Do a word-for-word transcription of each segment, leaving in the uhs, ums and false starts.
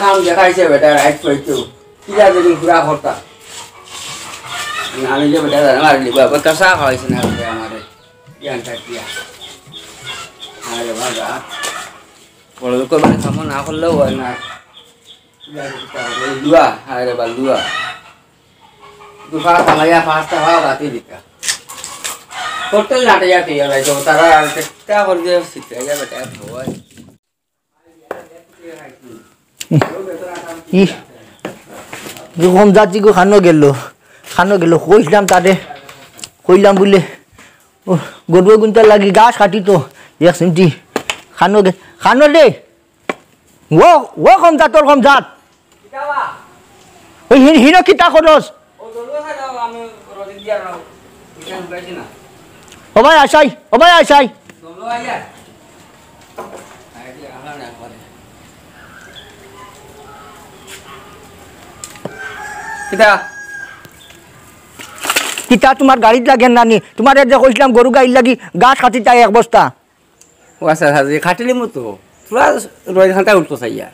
কাম দেখাইছে বেটা, রাইট কইতো। কিলা যদি পুরা কথা। না, আমি যে বেটা জানো, আর লিবা, বেটা চা খাওয়াইছে না বেটা আমারে। জ্ঞানটা কিয়া? আরে বাবা, বড় লোক মানে কাম না করলেও হয় না। কিলা যদি তা হবে? লুয়া, আরে বা লুয়া। দুফা কামাইয়া পাঁচটা ভাও রাতি দিতা। হোটেল নাটে যাতে গেলাই তো তারা আর চেষ্টা করবে, শিখে যাবে, বেটা, ভয়। ই, ই কম জাত ইগু খানো গেল, খানো গেল, কইছিলাম তারে, কইলাম বুলে, ও, গরু গুনতে লাগি ঘাস কাটি তো, এক সিমটি, খানো গে-, খানো রে, ও, ও কম জাতর কম জাত। ওই হিন-, হিনো কিতা করস? ও ভাই আশাই, ও ভাই আশাই। কিতা? কিতা তুমার গাড়িত লাগের না নি? তুমারে যে কইছিলাম গরু গাইর লাগি ঘাস কাটি চাই এক বস্তা। ও আচ্ছা, আচ্ছা, জি, কাটিলিমু তো। পুরা রইদ খান্তা উঠতো চাইয়া।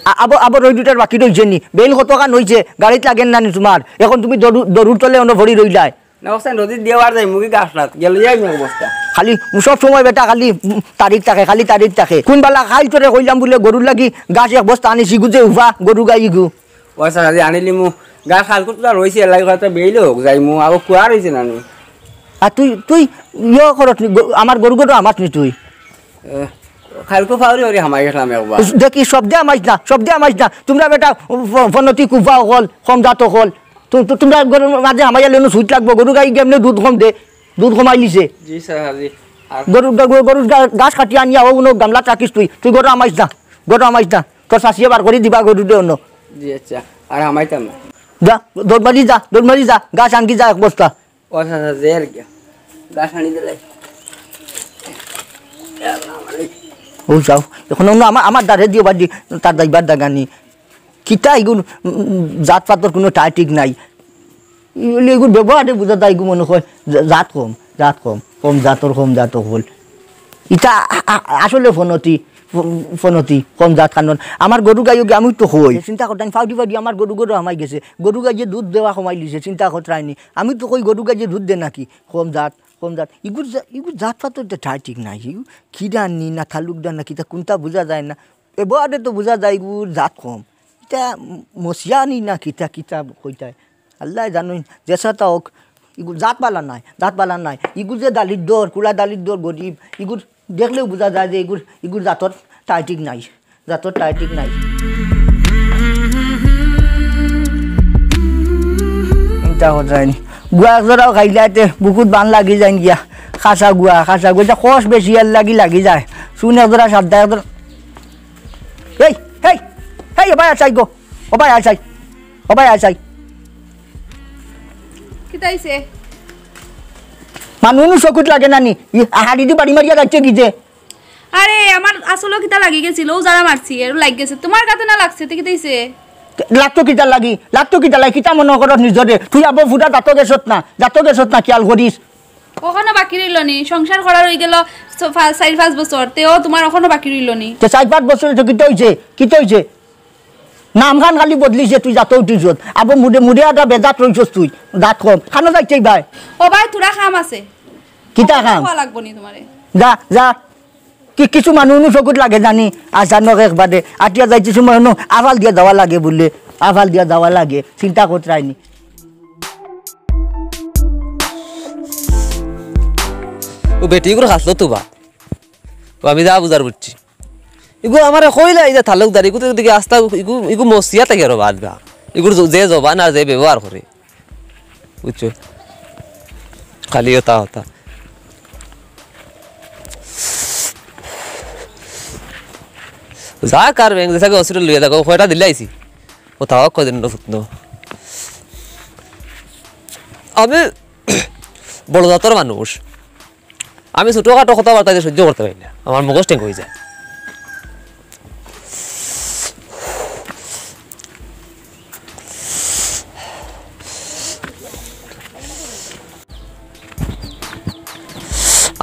আ-, আবো, আবো রইদ উঠার বাকি রইছে নি? বেইল কতখান অইছে? গাড়িত লাগের না নি তুমার? এখন তুমি দরু-, দরুর তলে অনো ভরি রইলায়। না, অবস্থা নদীত দিয়া আর যাই, মুগি গাছ লাত। গেল যাই না অবস্থা। খালি সব সময় বেটা খালি, উম, তারিখ থাকে, খালি তারিখ থাকে। কুন বালা খাইল তোরে কইলাম বুলে গরুর লাগি ঘাস এক বস্তা আনিছি, ইগু যে উবা, গরু গাই ইগু। ও আচ্ছা, আচ্ছা, জি, আনিলিমু। ঘাস কালকু তুলা রইছে, এর লাগি হয়তো বেইল হোক, যাইমু, আরো কুয়ার অইছে না নি? আর তুই, তুই ইয়ে করস নি, গ-, আমার গরু গরু আমাস নি তুই? এ, কালকু ফাউরি ফাউরি হামাই গেছিলাম একবার। দেখি, শব্দে হামাইস না, শব্দে হামাইস না। তুমরা বেটা ফ-, ফনতি কুফা অকল, কম জাত অকল। তু-, তু-, তুমরা গরুর মাঝে হামাইয়া লেনু সুইট লাগবো, গরু গাই কেমনে দুধ কম দে, দুধ কমাইলিছে। জি স্যার, জি। আর গরু, গ-, গ-, গরুর গা-, ঘাস কাটি আনিয়া ও কোনো গামলাত রাখিস তুই, তুই গরু হামাইস না, গরু হামাইস না। তোর শাশিয়ে বার করি দিবা গরু দে অন্য। জি আচ্ছা, আর হামাইতাম না। যা, দৌড় মারি যা, দৌড় মারি যা, ঘাস আনকি যা এক বস্তা। ও আচ্ছা, আচ্ছা, যে আর কি। ঘাস আনি দিলাই। ও যাও, এখন অন্য আমার, আমার দ্বারে দিও বাদ দি, তার দাইবার দাগানি। কিতা ইগুর, উম, জাত পাতর কোনো ঠাই ঠিক নাই। ই-, ইগুর ব্যবহারে বুঝা যায়, ইগু মনে হয় জা-, জাত কম, জাত কম, কম জাতর কম জাত অকল। ইটা আ-, আ-, আসলে ফনতি, ফ-, ফনতি, কম জাত খানর। আমার গরু গাইও গিয়া আমি তো কই। চিন্তা করতাম, ফাউডি ফাউডি আমার গরু গরু হামাই গেছে। গরু গাইয়ে দুধ দেওয়া কমাই লিছে, চিন্তা করতাম নি। আমি তো কই গরু গাইয়ে দুধ দে নাকি? কম জাত, কম জাত। ইগুর জা-, ইগু জাত পাতর তো ঠাই ঠিক নাই। ইগু খিদার নি না তালুকদার না কিতা কুনটা বুঝা যায় না। এবারে তো বুঝা যায় ইগুর জাত কম। ইটা ম-, মসিয়া নি না কিতা, কিতা কইতায়। আল্লায় জানইন, যেসাতা হোক, ইগুর জাত বালা নাই, জাত বালা নাই। ইগু যে দালিদ্দর, কুলা দালিদ্দর, গরিব, ইগুর দেখলেউ বুঝা যায় যে ইগুর, ইগুর জাতর ঠাই ঠিক নাই। জাতর ঠাই ঠিক নাই। চিন্তা করতায় নি। গুয়া এক জরাও খাইলাইতে বুকুত বান লাগি যাইন গিয়া। খাসা গুয়া, খাসা গুয়া, ইটা কষ বেশি এর লাগি লাগি যায়। চুন এক জরা সাদ্দা এক জরা। এই, এই, এই, ও ভাই আছাই গো, ও ভাই আছাই, ও ভাই আছাই। কিতা অইছে? মানুষ নু চকুত লাগে না নি? ই হাড়ি দি বাড়ি মারিয়া যাইছে কি যে? আরে, আমার আসলে কিতা লাগি গেছিল, ও যারা মারছি, এর লাগ গেছে। তুমার গাতে না লাগছে, তে কিতা অইছে? লাগতো কিতা লাগি? লাগতো কিতা লাগি? কিতা মনো করস নিজরে? তুই আবো ফুটা দাঁতো গেছত না, দাঁতো গেছত না, খেয়াল করিস। অখনো বাকি রইল নি, সংসার করার অই গেল ছ-, ফা-, চাইর পাঁচ বছর, তেও তুমার অখনো বাকি রইল নি। তে চাইর পাঁচ বছরে তো কিতা অইছে? কিতা অইছে? নামখান খালি বদলিছে, তুই জাতো উঠিছত। আবো মুডে, মুডে একটা বেজাত রইছস তুই, জাত কম। খানো যাইছে ভাই? ও ভাই, থুড়া কাম আছে। কিতা কাম? খাওয়া লাগবো নি তুমারে? যা, যা। কি, কিছু মানুষ নু চকুত লাগে জানি, আচানক একবারে। আটিয়া যাইতে সময় নু আফাল দিয়া যাওয়া লাগে বুলে, আফাল দিয়া যাওয়া লাগে। চিন্তা করতায় নি। ও বেটি, ইগুর খাসলত তো বা। ও আমি যা বুঝার বুঝছি। ইগু আমারে কইলা, এই যে তালুকদার, ইগু তো দেখি আস্তা, ইগু, ইগু মসিয়া থাকে আরো বাদ বা। ইগুর জ-, যে জবান আর যে ব্যবহার করে। বুঝছো? খালি ওতা, ওতা। যা কার ব্যাংক, যেসাকে hospital লইয়া যাও, কয়টা দিলে আইছি। ওতা হোক কদিন ফুতনো। আমি বড় জাতর মানুষ। আমি ছোটখাটো কথাবার্তা যে সহ্য করতে পারি না, আমার মগজ টেঙ্ক অই যায়।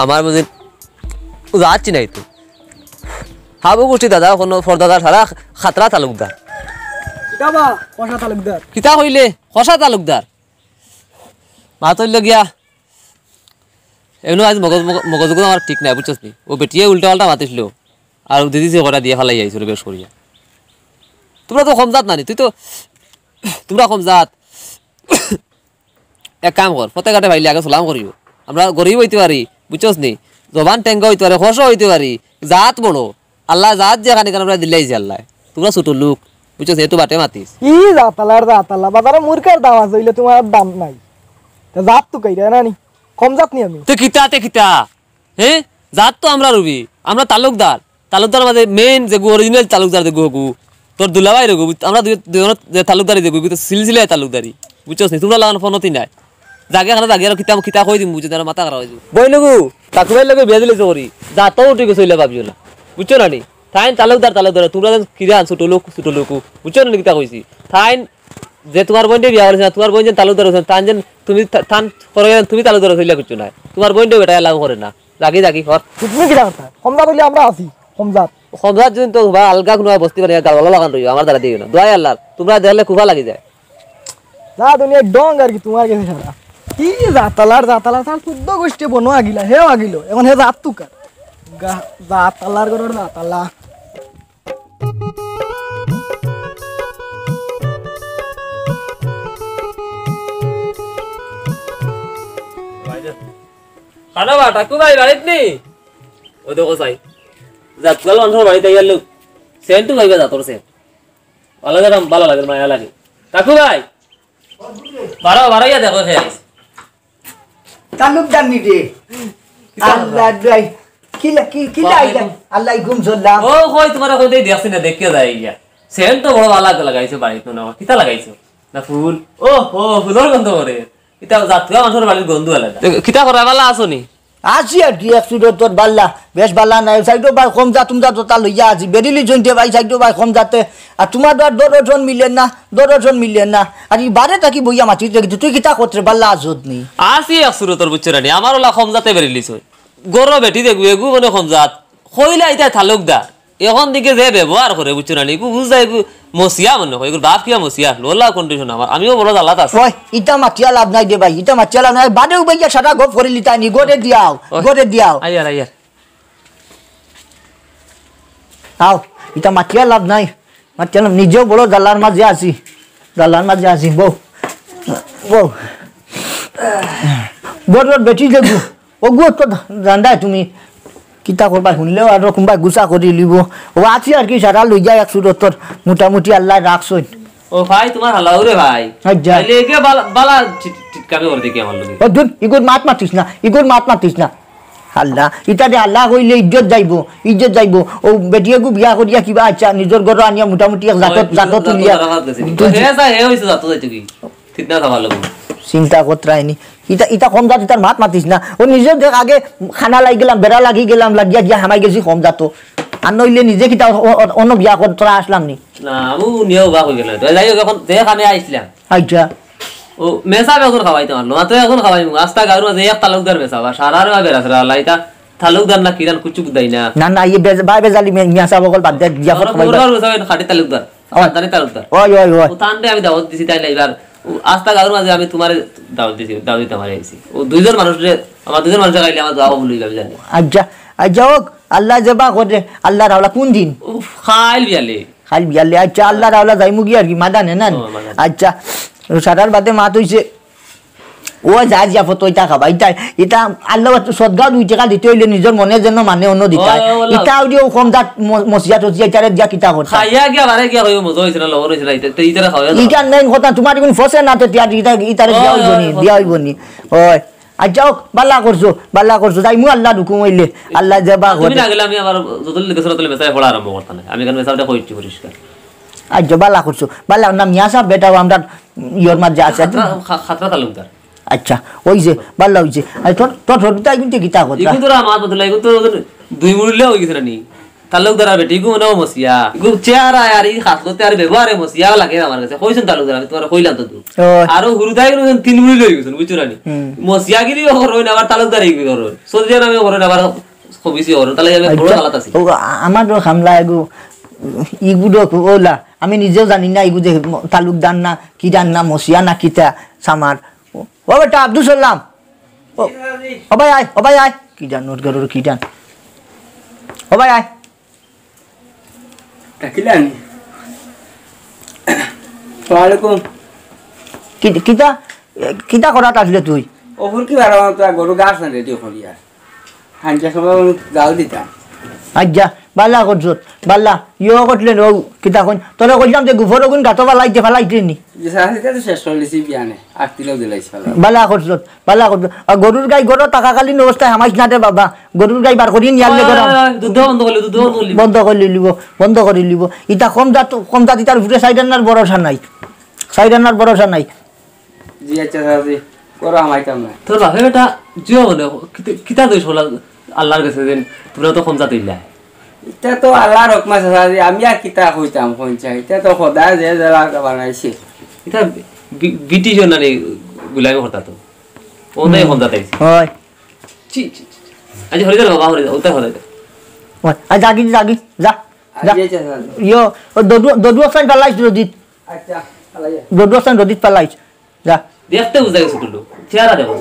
আমার বুঝি যাচ্ছি নাই তো। হাবু গোষ্ঠী দাদা, কোনো ফরদাদার সারা খাতরা তালুকদার। কিতা বা, কষা তালুকদার? কিতা কইলে? কষা তালুকদার? মাত অইলো গিয়া, এমনে আইজ মগজ, মগজ, মগজগুলো আমার ঠিক নাই, বুঝছস নি? অউ বেটিয়ে উল্টা পাল্টা মাতিছিল, আর দিদি সে কটা দিয়া ফালাই আইছো রে বেশ করিয়া। তুমরা তো কম জাত নানি, তুই তো, তুমরা কম জাত। এক কাম কর, পথে ঘাটে পাইলে আগে সালাম করিও। আমরা গরিব অইতে পারি, বুঝছস নি? জবান টেঙ্গা অইতে পারি, কষা অইতে পারি, জাত বড়। আল্লায় জাত যেখানে কেন আমরা দিলাইছে আল্লায়। তুমরা ছোট লোক, বুঝছস নি? এত বাটে মাতিস। ই জাতালার জাতালা, বাজারো মুরগার দাম আছে, অইলে তুমার দাম নাই। তে জাত তো কইরা না নি? কম জাত নি আমি? তে কিতা, তে কিতা? হে? জাত তো আমরা রুবি, আমরা তালুকদার। তালুকদার মাঝে main যেগু, original তালুকদার যেগু হগু, তোর দুলাভাই রেগু, আমরা দুই, দুইজনের যে তালুকদারি যেগু, এগু তো সিলসিলায় তালুকদারি। বুঝছস নি? তুমরা লাগান ফোনতি নাই। জাগে খানা জাগে আর কিতা, কিতা কই দিমু, বুঝছস নি? আর মাথা খারাপ অই যাইবো। বইন গু, তাকুবাইর লগে বিয়া দিলে চকরি। জাতও উঠি গেছে অইলে ভাবছো না। বুঝছো না নি? তাইন তালুকদার, তালুকদার, তুমরা যেন কিরান ছোট লোক, ছোট লোক। বুঝছো না নি কিতা কইছি? তাইন যে তুমার বইনরে বিয়া করছে না, তুমার বইন যেন তালুকদার অইছে না, তান যেন তুমি তা-, তান করে যেন তুমি তালুকদার অইছো, ইলা কিচ্ছু নাই। তুমার বইনরে বেটায় allow করে না। জাগি জাগি কর। তুমি কিতা করতা? কম জাত অইলে আমরা আছি, কম জাত। কম জাত যদি তো বা আলগা কুনু বস্তি বানাইয়া গালবালা লাগান রইও, আমার দ্বারা দিও না। দোয়াই আল্লাহর, তুমরা দেখলে কুফা লাগি যায়। যা দুনিয়ার ডং আর কি তুমার গেছে সারা। কি জাতালার জাতালা, তার চোদ্দ গোষ্ঠী বনো আগিলা, হেও আগিলো। এখন হে জাত তুকার। গা-, জাতালার ঘরর জাতালা। কানো বা, টাকু ভাই বাড়িত নি? ও দেখো চাই। জাতকাল মানুষর বাড়িত আইয়ার লোক। সেন্ট তো পাইবা জাতর সেন্ট। ভালা লাগে, ভালা লাগে, মায়া লাগে। টাকু ভাই। বারো, বারো ইয়া দেখো, হে। তালুকদার নি রে। কিতা আল্লাহ ভাই। কিলা, কি, কিলা বাবা, আইলা? তুমি আল্লাহ ঘুম জ্বললাম। ও, কই তুমারে কই দেই দেখছি না, দেখিয়া যাই গিয়া। সেন্ট তো বড় ভালা লাগাইছো বাড়িত না, কিতা লাগাইছো? না ফুল? ও, ও, ফুলর গন্ধ করে। ইতা জাতকা মানুষর বাড়ির গন্ধ আলাদা। এ, কিতা করা, ভালা আছো নি? আছি আর কি, এক সুরত তোর বাল্লা, বেশ বাল্লা নাই। সাইডো ভাই কম জাত, তুম জাত তা লইয়া আছি। বেরিলি জইন্টে ভাই, সাইডো ভাই কম জাতে। আর তুমার তো আর দরজন মিলের না, দরজন মিলের না। আর ই বারে থাকি বইয়া মাতিস রে, তুই কিতা করতে বাল্লা আছত নি? আছি এক সুরতর বুঝছো না নি? আমার ওলা কম জাতে বেরিলিছ। গরো বেটি দেখবি, এগু মনে কম জাত। কইলা ইতা তালুকদার। এখন দিকে যে ব্যবহার করে, বুঝছো না নি? এগু বুঝা, এগু মসিয়া মনে হয়, এগুর বাপ কিয়া মসিয়া, লোলা কন্ডিশন আমার, আমিও বড় জ্বালাত আছি। ওই, ইতা মাতিয়া লাভ নাই দে ভাই, ইতা মাতিয়া লাভ নাই। বাদেও ভাইয়া সারা গপ করিলি তাই নি, গরে দিয়াও, ওই, গরে দিয়াও। আইয়ার, আইয়ার। আও, ইতা মাতিয়া লাভ নাই, মাতিয়া লাভ, নিজেও বড় জ্বালার মাঝে আছি, জ্বালার মাঝে আছি, বউ, বউ। বড় বড় বেটি দেখবো। ওগু তো জানদায় তুমি, কিতা করবা, হুনলেও আর কুনবায় গুসা করি লিবো। ও আছি আর কি, সারা লই যায় এক সুরতর, মোটামুটি আল্লায় রাখছইন। ও ভাই, তুমার হালাও রে ভাই। আচ্ছা। তাইলে একে বালা, বালা চিট-, চিটকামি করে দেখি আমার লগে। ও দুর, ইগুর মাত মাতিস না, ইগুর মাত মাতিস না। আল্লাহ, ইতা দে আল্লাহ কইলে ইজ্জত যাইবো, ইজ্জত যাইবো। ও বেটিয়েগু বিয়া করিয়া কিবা, আচ্ছা, নিজর ঘরো আনিয়া মোটামুটি এক জাতত, ওই, জাতত জাতত তুলিয়া। তারা হাত গেছে। তুই হে যা, হে হইছে জাতত যাইতে কি? ঠিক না, খাবার লাগবো। চিন্তা করতে আইনি। ইতা, ইতা কম জাত, ইতার মাত মাতিস না। ও নিজে দেখ, আগে খানা লাগি গেলাম, বেড়া লাগি গেলাম, লাগিয়া গিয়া হামাই গেছি কম জাত। আর নইলে নিজে কিতা অ-, অ-, অন্য বিয়া কর, তোরা আসলাম নি। না, আমি নিয়েও বা কই গেল। তো যাই হোক, এখন দেখ আমি আইছিলাম। আচ্ছা। ও মেসাব এখন খাওয়াইতে পারলো, মাত্র এখন খাওয়াই মুখ। আস্তা গাঁর মাঝে এক তালুকদার মেসাব, আর সারার বা বেড়া সারা আল্লাহ, ইতা তালুকদার না কিরান কুচুক দেয় না। না, না, ইয়ে বেজ-, বা বেজালি মে-, মিয়া সাব অকল বাদ দে, জিয়াফত আমার খাওয়াই পুরো দে। মেসাব এখন খাঁটি তালুকদার। ওই। খানদানি তালুকদার। ওই, ওই, ওই। ও তানরে আমি দাওয়াত দিছি, তাই না, এবার ও আস্তা গাঁর মাঝে আমি তুমারে দাওয়াত দিছি, দাওয়াত দিতে পারি আইছি। ও দুইজন মানুষরে, আমার দুইজন মানুষরে খাইলে আমার দোয়া কবুল হইবে, আমি জানি। আচ্ছা, আচ্ছা, হোক, আল্লাহ যে বা করে, আল্লাহ রাওলা কোন দিন? উফ, খাইল বিয়ালে। খাইল বিয়ালে, আচ্ছা, আল্লাহ রাওলা যাইমু গিয়া আর কি, মাদানে না? ও, মাদানে। আচ্ছা, সারার বাদে মাত হইছে, ও যা জিয়াফত ইতা খাবা, ইতা, ইতা আল্লাহ সদগা দুই টেকা দিতে হইলে নিজর মনে যেন মানে অন্য দিতা। ও, ও, আল্লাহ। ইতা হইলে ও কম জাত ম-, মসজিদ টসজিদ ইতারে দিয়া কিতা করতা? খাইয়া গিয়া বারে গিয়া কইবো মজা হইছে না, লবণ হইছে না, ইতা, ইতা, ইতারে খাওয়া যাবে। ইটা নেই কথা, তুমার এখন ফসে না তে দিয়া, ইতা, ইতারে ও, দিয়া হইব ও, নি, ও। দিয়া হইব নি। ওই, আচ্ছা, হোক, বালা করছো, বালা করছো, যাইমু আল্লাহর হুকুম হইলে, আল্লাহ যে বা তুমি করে। না গেলে আমি আবার যত লিখে সরাতে মেসাবে পড়া আরম্ভ করতাম না। আমি কেন মেসাবটা কইছি পরিষ্কার। আচ্ছা, বালা করছো, বালা না, মিয়া সাব বেটাও আমরা ইয়র মাঝে আছে। খাতরা, খা-, খাতরা তালুকদার। আচ্ছা, ওই যে, বালা হইছে। আরে তোর, তোর ছোট তাই কিন্তু কিতা কথা? ইগুন তো আর আমার বদলা, ইগুন তো ওদের দুই মুড়িলেও হয়ে গেছে না নি? তালুকদার আর বেটি, ইগু মনে হয় মসিয়া। ইগু চেহারা আর ই খাসলতে আর ব্যবহারে মসিয়া লাগে আমার কাছে। কইছেন তালুকদার, আমি তুমারে কইলাম তো তুই। ও। আরো হুরুতাই গুলো তিন মুড়িল হয়ে গেছেন, বুঝছো না নি? হুম। মসিয়াগিরিও করইন, আবার তালুকদারিও করইন। সৌদি আরবে করইন, আবার খবিসিও করইন। তাহলে আমি বড় জ্বালাত আছি। ও, আ-, আমার তো হামলা এগু, ইগু তো ওলা। আমি নিজেও জানি না, ইগু যে ম-, তালুকদার না, কিরান না, মসিয়া না, কিতা, সামার। ও, ও বেটা, আব্দুল সালাম। ও, ও ভাই আয়, ও ভাই আয়। কিরান, ওর ঘরর কিরান। ও ভাই আয়। ডাকিলানি? ওয়ালাইকুম। কি-, কিতা, কিতা করাত আসলে তুই? অখন কি বারো তো গরু গাছ না রেডি করিয়া। হাঞ্জা সময় আমি গাল দিতাম। আচ্ছা, বালা করছত, বালা। ইয়ো করলে ও কিতা কইন? তোরে কইলাম যে গুফর গুণ গাতো ফালাইতে, ফালাইতে নি। যে সাথে তো শেষ করে দিছি বিয়ানে, আর তিলও দিলাইছি ফালা। বালা করছত, বালা করছত। আর গরুর গাই গরু থাকাকালীন অবস্থায় হামাইস না রে বাবা, গরুর গাই বার করি নিয়ালে ওই, গরম। ওই, ওই, দুধ দেওয়া বন্ধ করলে, দুধ দেওয়া বন্ধ করলে। বন্ধ করে লিব, বন্ধ করে লিব। ইতা কম জাত, কম জাত ইতার উপরে সাইডান্নার ভরসা নাই, সাইডান্নার ভরসা নাই। জি আচ্ছা চাচি, করো হামাইতাম না। তোর বাপে বেটা জিও মনে, কিতা, কিতা দোষ হলা আল্লাহর কাছে দিন, তোমরা তো কম জাত ইলা। ইটা তো আল্লাহর হুকুম আছে চাচি, আমি আর কিতা কইতাম কোন চাই, ইটা তো খোদা যে যারা বানাইছে। ইটা বি-, ব্রিটিশ না রে, গুলামি করতা তো। ও নাই হুম। কম জাত আইছে। হয়। ছি, ছি, ছি, ছি। আচ্ছা, হরে যা রে বাবা, হরে যা, ওটা হরে যা। হয়। আর যাগি, যাগি, যা, যা। আচ্ছা, আচ্ছা, আচ্ছা। ইয়ো, ও দদু, দদু আসান পালাইছ রদিত। আচ্ছা, পালাই যা। দদু আসান রদিত পালাইছ। যা। দেখতে বুঝা গেছে টুটু। চেহারা দেখো।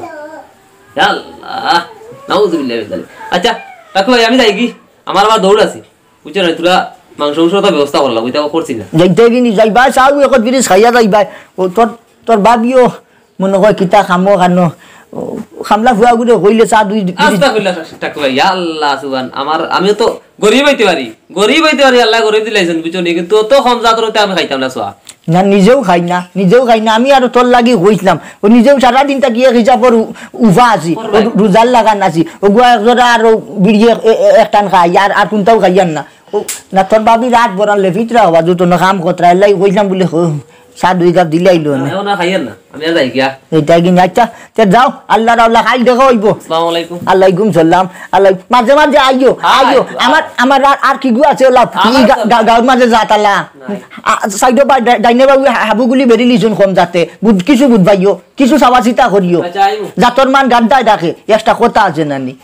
ইয়া আল্লাহ। নাউজুবিল্লাহ মিন যালিক। আচ্ছা, কাকু ভাই, আমি যাই কি? আমার আবার দৌড় আছে। বুঝছো না? তোরা মাংস মাংস তো ব্যবস্থা করলাম, ওইটা করছি না। যাইতে কি নি? যাইবা, চাও একত বিরিজ খাইয়া যাইবা। ও তোর, তোর ভাবিও মনে হয় কিতা খামো খানো। ও, খামলা ফুয়া গুলো কইলে চা দুই, দুই আস্তাগফিরুল্লাহ, আস্তাগফিরুল্লাহ। ইয়া আল্লাহ, সুবহান। আমার, আমিও তো গরিব হইতে পারি, গরিব হইতে পারি, আল্লাহ গরিব দিলাইছেন, বুঝছো নি? কিন্তু অত কম জাতর হইতে আমি খাইতাম না, সোয়া। না, নিজেও খাই না, নিজেও খাই না। আমি আরো তোর লাগি কইছিলাম, ও নিজেও সারাদিন থাকি এক হিসাবর উ-, উফা আছি, ও রু-, রোজার লাগান আছি। ওগুয়া এক জোড়া আর ও বিড়ি এক, এ-, এ-, এক টান খাই, আর, আর কোনটাও খাইয়ার না। ও, না, তোর ভাবি রাত বরান লেফিতরা হবা, যত না কাম কতরা, এলাই কইছিলাম বলে, হো, চা দুই কাপ দিলাইলো না। না, না, খাইয়ার না। আমি আর যাই গিয়া। এইটা কি না? আচ্ছা, তে যাও, আল্লাহ রাওলা, কাইল দেখা হইব। আসসালামু আলাইকুম। আলাইকুম সালাম। আলাই-, মাঝে মাঝে আইও, আয়, আইও। আয়। আমার, আমার আর, আর কিগু আছে ওলা? আর ই গা-, আছে। গা-, গাঁওর মাঝে জাতালা। নাই। আ, সাইডো বা ডা-, ডাইনে বাবু হা-, হাবুগুলি বেরিলিছুন কম জাতে। বুঝ-, কিছু বুঝবাইও, কিছু চাওয়া চিতা করিও। আচ্ছা, আইমু। জাতর মান গাদ্দায় রাখে, একটা কথা আছে নানি।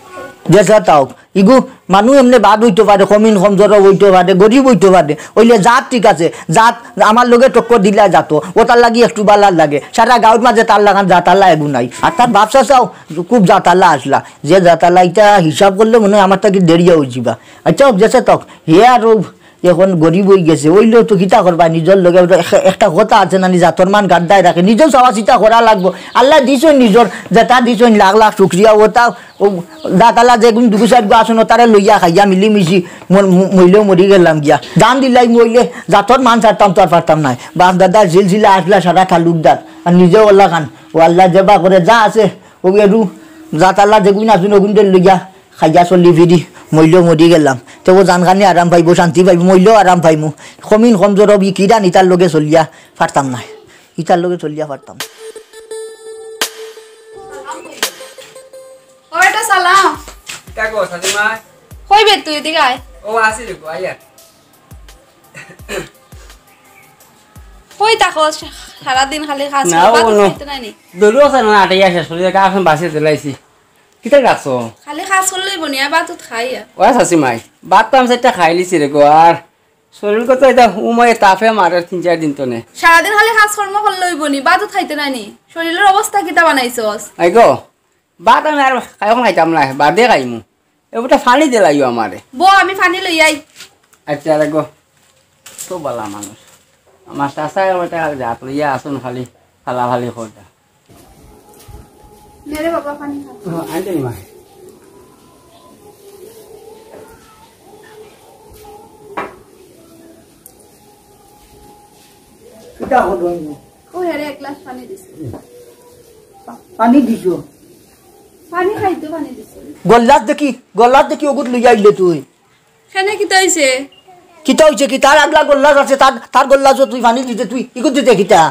যে জাত হোক, ইগু মানুষ এমনে বাদ হইতে পারে, কমিন কমজোরও হইতে পারে, গরিব হইতে পারে, হইলে জাত ঠিক আছে, জাত আমার লগে টক্কর দিলা জাত, ও তার লাগি একটু বালা লাগে। সারা গাঁওর মাঝে তার লাগান জাতালা এগু নাই। আর তার বাপ চাচাও খুব জাতালা আসলা, যে জাতালা ইটা হিসাব করলে মনে হয় আমার তাকে দেরিয়া হয়ে যাবা। আচ্ছা, হোক, যেছে তক, হে আর ও এখন গরিব হয়ে গেছে, হইলেও তো কিতা করবা, নিজের লগে একটা, একটা কথা আছে না, নিজে জাতর মান গাদ্দায় রাখে, নিজেও চাওয়া চিতা করা লাগবো। আল্লাহ দিছইন নিজের, যেটা দিছইন লাখ লাখ শুক্রিয়া, ওটা ও জাতালা যেগুন দুগু চাইরগু আছইন, তারে লইয়া খাইয়া মিলিমিশি মর-, ম-, মইলেও মরি গেলাম গিয়া। জান দিলাই মইলে জাতর মান ছাড়তাম তো আর পারতাম নায়। বাপ দাদার সিলসিলা আসলা সারা তালুকদার, আর নিজেও আল্লাহ খান। ও আল্লাহ যেবা করে যা আছে, ও এরু জাতালা যেগুন আছইন, ওগুনদের লইয়া খাইয়া চলি ফিরি, মইলেও মরি গেলাম। তে ও জানখানি আরাম পাইবো, শান্তি পাইবো, মইলেও আরাম পাইমু। কমিন কমজোর হবি, কিরান ইতার লগে চলিয়া পারতাম নায়, ইতার লগে চলিয়া পারতাম। ও বেটা সালাম। কিতা গো, শাশুড়ি মা? কই বে তুই, এদিকে আয়। ও, আসি রে গো, আইয়া। কই থাকো? সারাদিন খালি কাজ না, করো, ভাত ও, নো। খাইতে নাই নি? দলু আছে না, আটাইয়া শেষ করি, গা এখন বাসে দিলাইছি। কিতা রাখছো? খালি কাজ করলেই বনিয়া, ভাত উত খাই আর। ও, শাশুড়ি মাই, ভাত তো আমি চাইরটা খাইলিছি রে গো, আর শরীর কত এটা উমায় তাপে মারে তিন চার দিন তো নে। সারাদিন খালি কাজকর্ম করলে হইব নি, ভাত উত খাইতে নাই নি? শরীরের অবস্থা কিতা বানাইছস? আই গো, ভাত আমি আর এখন খাইতাম না, বাদে খাইমু। এ বেটা পানি দিলাইও আমারে। বো, আমি পানি লই আই। আচ্ছা, দেখো, তো বালা মানুষ। আমার চাচা বেটা জাত লইয়া আসুন খালি ফালাফালি করতা। নে রে বাবা, পানি খা। ও, আনতে নি মা। কিতা হলো? ও, হেরে এক গ্লাস পানি দিছে। পা-, পানি দিছো? পানি খাইতো পানি দিছে। গল্লাস দেখি, গল্লাস দেখি ওগুত লইয়া আইলে তুই। কেনে কিতা হইছে? কিতা হইছে কি? তার আগলা গল্লাস আছে, তার, তার গল্লাসও তুই পানি দিতে তুই, ইগুত দিতে কিতা?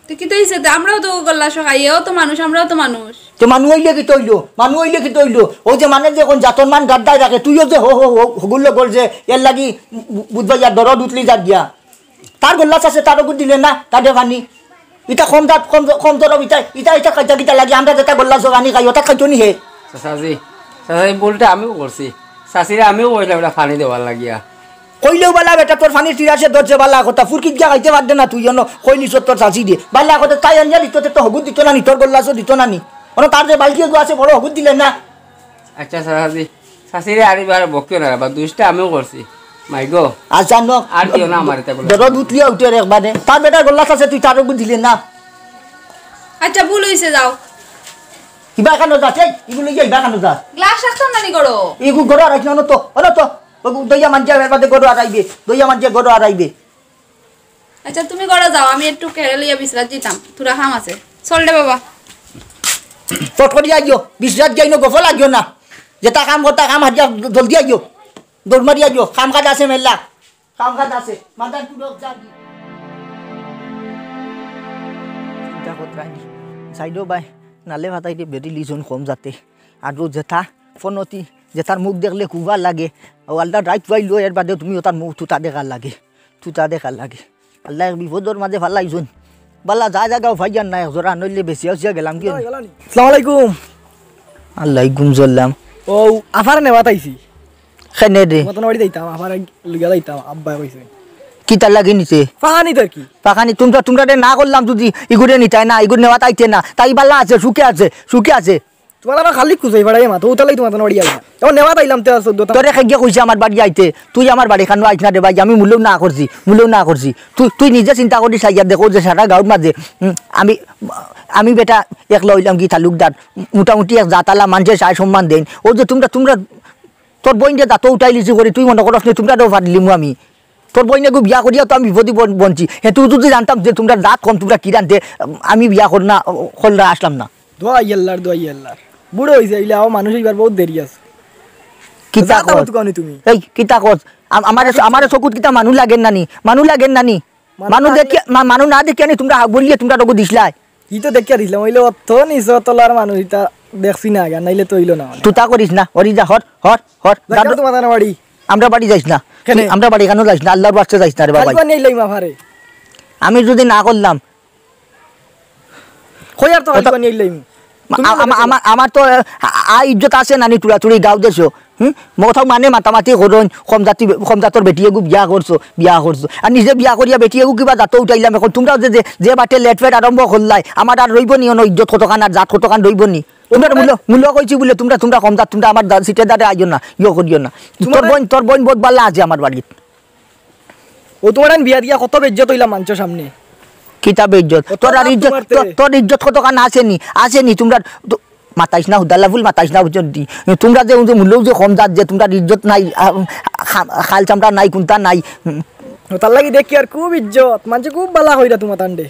তো কিতা হইছে? তো আমরাও তো গল্লাস খাই, ও তো মানুষ, আমরাও তো মানুষ। তো মানুষ হইলে কিতা হইলো? মানুষ হইলে কিতা হইলো? ওই যে মানে যে কোন জাতর মান গাদ্দায় রাখে, তুইও যে হো, হো, হো, হগুল্লো কর যে এর লাগি বু-, বুঝবা ইয়া দরদ উতলি যার গিয়া। তার গল্লাস আছে, তার ওগুত দিলে না, তার দে পানি। ইটা কম দাঁত, কম, কম দরব, ইটা, ইটা, ইটা খাইতা কিতা লাগি? আমরা যেটা গল্লাস পানি খাই, ওটা খাইতো নি হে। চাচাজি, চাচাজি, ভুলটা আমিও করছি। চাচিরে আমিও কইলাম এটা পানি দেওয়ার লাগিয়া। কইলেও বালা বেটা, তোর পানির টিরাসে ধরছে, বালা কথা। ফুরকিত গিয়া খাইতে পারতে না তুই, অনো কইলিছ তোর চাচিরে। বালা কথা, তাই আনিয়া দিত, তে তো হগুত দিত না নি, তোর গল্লাছও দিত না নি। অনো তার যে বালতি এগু আছে, বড় হগুত দিলে না। আচ্ছা, চাচাজি, চাচিরে আর এবার বকিও না, বা দুষ্টা আমিও করছি। মাই গো। আচ্ছা, ন-, আর দিও না আমার এটা বলে। দরদ উঠলিয়া উঠে রে একবারে। তার বেটার গল্লাছ আছে, তুই তার হগুত দিলে না। আচ্ছা, ভুল হইছে, যাও। ইবা কেন যাস? এই, ইগু লইয়া ইবা কেন যাস? গ্লাস রাখতাম না নি গরো। ইগু গরো আর রাখিস না, অনো তো, অনো তো। ওগু দইয়া মানজিয়া এর বাদে গরো আর আইবে। দইয়া মানজিয়া গরো আর আইবে। আচ্ছা, তুমি গরো যাও, আমি একটু কেড়ে লইয়া বিশ্রাম দিতাম। তোরা কাম আছে। চল রে বাবা। চট করিয়া আইও, বিশ্রাম যাই না, গফল লাগিও না। যেটা কাম করতা, কাম হারিয়া জলদি আইও। দৌড় মারি আইও, কাম কাজ আছে মেলা। কাম কাজ আছে, মাদার পুরো যাবি। চিন্তা করতে আইনি। সাইডো ভাই, নালে ফাতাইতে বেটি লিজন কম যাতে। আর ও যেটা ফোনতি, যেটার মুখ দেখলে কুবা লাগে। ও আল্লাহ রাইট পাইলো, এর বাদে তুমি ওটার মুখ তুতা দেখার লাগে। তুতা দেখার লাগে। আল্লাহ এক বিপদর মাঝে ফালাইছুন। বালা যা জাগাও ফাইয়ার না এক জোড়া, নইলে বেশি আসিয়া গেলাম কি? আসসালামু আলাইকুম। আলাইকুম সালাম। ও, আফার নেওয়াত আইছি। কেনে রে? মতন বাড়ি যাইতাম, আফার লইয়া যাইতাম, আব্বায় কইছে। কিতার লাগি নিছে? পাখানি তো আর কি। পাখানি, তোমরা, তোমরা রে না করলাম যদি, ইগুরে নিতায় না, ইগুর নেওয়াত আইতে না। তাই বালা আছে, সুখে আছে, সুখে আছে। তোমার আবার খালি খুঁজাই ফাড়াই মাথা, উতালাই তোমার বাড়ি আইলাম। এখন নেওয়াত আইলাম তে চোদ্দ তা। তোরে কে গিয়া কইছে আমার বাড়ি আইতে? তুই আমার বাড়ি খানো আইস না রে ভাই, আমি মূলেও না করছি, মূলেও না করছি। তুই, তুই নিজে চিন্তা করিস, আইয়া দেখো যে সারা গাঁওর মাঝে, উম, আমি, আমি বেটা একলা অইলাম কি তালুকদার, মোটামুটি এক জাতআলা মানষে সায় সম্মান দেইন। ও যে তোমরা, তোমরা, তোর বইনরে জাতো উঠাইলিছি করি, তুই মনো করস নি তোমরারেও ফাড়িলিমু আমি। তোর বইনগু বিয়া করিয়া তো আমি বিপদি বন-, বনছি। হে, তুই যদি জানতাম যে তোমরা জাত কম, তোমরা কিরানতে, আমি বিয়া কর না, করলে আসলাম না। দোয়াই আল্লাহর, দোয়াই আল্লাহর। বুড়ো হইছে, ইলা ও মানুষ এইবার বহুত দেরি আছে। কিতা যা তা কস? কত কওনি তুমি? এই, কিতা কস? আম-, আমারে, আমারে চকুত কিতা মানু লাগের নানি? মানু লাগের নানি? মানু মানু না দেখিয়া, মা-, মানু না দেখিয়া নি তোমরা হাগুলিয়ে তোমরা রগু দিছলায়। কি তো দেখিয়া দিছলাম, অইলে অত নিচ তলার মানুষ ইতা দেখছি না আগে, নাইলে তো অইলো না মানে। তুতা করিস না, ওরি যা, হর, হর, হর। যাইতাম দাদু, তোমার বাড়ি। আমরা বাড়ি যাইস না। কেনে? তুই আমরা বাড়ি কেন যাইস না? আল্লাহর ওয়াস্তে যাইস না রে বাবা। খালি নিয়ে আইলাম আফারে। আমি যদি না করলাম, কই আর তো খালি অত-, নিয়ে আইলাম। আ-, আমা-, আমা-, আমার তো, আ, আ, ইজ্জত আছে নানি, টুড়াটুড়ি গাঁও দেশো। হুম? মথাও মানে মাতামাতি করইন, কম জাতি, কম জাতর বেটি এগু বিয়া করছো, বিয়া করছো। আর নিজে বিয়া করিয়া বেটি এগু কিবা জাতো উঠাইলাম। এখন তোমরাও যে, যে, যে বাটে লেটফেট আরম্ভ করলায়, আমার আর রইবো নি অনো ইজ্জত কতখান আর জাত কতখান রইবো নি? তোমরা মূল্য, মূল্য কইছি বলে তোমরা, তোমরা কম জাত, তোমরা আমার দা-, সিটে দাঁড়ে আইও না, ইয়ে করিও না। তোর বইন, তোর বইন বহুত বালা আছে আমার বাড়িত। ও তোমার আন বিয়া দিয়া কত বেইজ্জত অইলাম মানষর সামনে। কিতা বেইজ্জত? কত তোর আর লাভ ইজ্জত, তোমার তে? তোর, তোর ইজ্জত কতখান আছে নি? আছে নি? তোমরা তো মাতাইস না, হুদাল্লা ফুল মাতাইস না, বুঝছো নি? তোমরা যে, যে মূল্যও যে কম জাত, যে তোমরার ইজ্জত নাই, আ, খা-, খাল চামড়া নাই, কুন্তা নাই। হুম। ও তার লাগি দেখি আর খুব ইজ্জত, মানষে খুব বালা কইরা তোমার তান্ডে।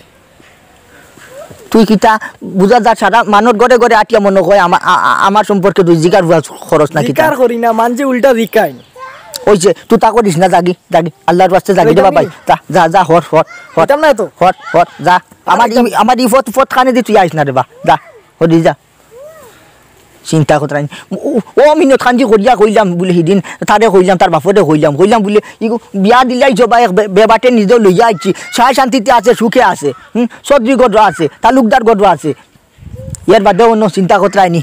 তুই কিতা বুঝা যা, সারা মানষর ঘরে ঘরে আটিয়া মনো কয় আমা-, আ-, আ-, আমার সম্পর্কে তুই জিকার বুঝা খরচ না কিতা? জিকার করি না, মানষে উল্টা জিকাইন। ওই যে, তুই তা করিস না, যাগি, যাগি, আল্লাহর ওয়াস্তে যাগি রে যাইতাম বাবাই। নি? যা, যা, যা, হর, হর, হর। যাইতাম না তো। হর, হর, যা। আমার যাইতাম ই, না। আমার ই ফত, ফত খানে দি তুই আইস না রে বা। যা, হরি যা। চিন্তা করতে নাই। ও, ও মিনত খান যে করিয়া কইলাম বুলে হিদিন, তারে কইলাম, তার বাপরে কইলাম, কইলাম বুলে, ইগু বিয়া দিলাই জবা এক বে-, বেবাটে নিজেও লইয়া আইছি। সায় শান্তিতে আছে, সুখে আছে। হুম, চৌধুরী ঘরও আছে, তালুকদার ঘরও আছে। এর বাদেও অন্য চিন্তা করতে আইনি।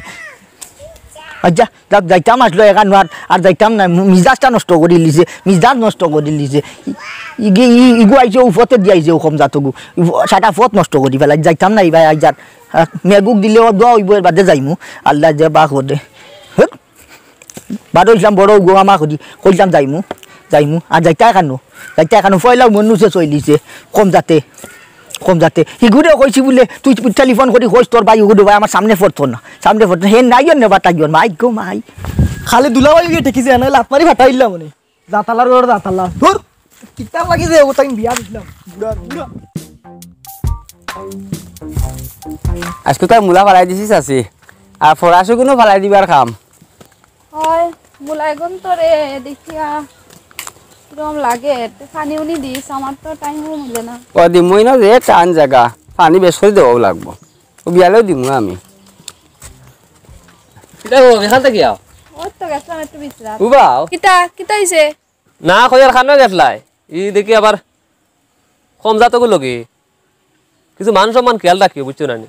আচ্ছা, যাক, যাইতাম আসলো এখান আর, আর যাইতাম না, মি-, মিজাজটা নষ্ট করি লিছে, মিজাজ নষ্ট করি লিছে। ই-, ইগি-, ই-, ইগু আইছে, ও ফতে দিয়া আইছে, ও কম জাতগু। ই ফ-, সারা ফত নষ্ট করি ফেলাই, যাইতাম না, ইবায় আইজ আর। আর মেগুক দিলে ও দোয়া অইবো, এর বাদে যাইমু। আল্লাহ যে বা করে। হুক। বারো ইসলাম বড় গো আমা করি, কইলাম যাইমু, যাইমু। আর যাইতা এখানো, যাইতা এখানো, পয়লাও মনুষে চইলিছে, কম জাতে। কম জাতে। হিগুরেও কইছি বুলে, তুই টেলিফোন করি কইস তোর ভাই, হিগুরে ভাই আমার সামনে পড়তো না। সামনে পড়তো না। হে নাইও নেবা তাইও না। মাই গো মাই। খালি দুলাভাই গিয়ে ঠেকিছে, নাইলে লাত মারি ফাটাইলাম মানে। জাতালার ওর জাতালা। ধুর। কিতার লাগি যে ও তাই বিয়া দিছিলাম। বুড়া, বুড়া। আজকে তাই মূলা ফালাই দিছিস আছে। আর ফরাসও কোনো ফালাই দিবার কাম। হয়, মুলাইগন তো রে, দেখিয়া কিরম লাগে, তে পানি উনি দিস, আমার তো টাইমও মিলে না। ও দিমুই না যে টান জাগা, পানি বেশ করি দেওয়াও লাগবো। ও বিয়ালেও দিমু আমি। কিতা গো, এখান থেকে আও। ওই তো গেছিলাম একটু বিশ্রাম। উবাও। কিতা, কিতা হইছে? না, কই আর খানো গেছলাই? ই দেখি আবার কম জাতগুলো কি? কিছু মান সম্মান খেয়াল রাখিও, বুঝছো না নি?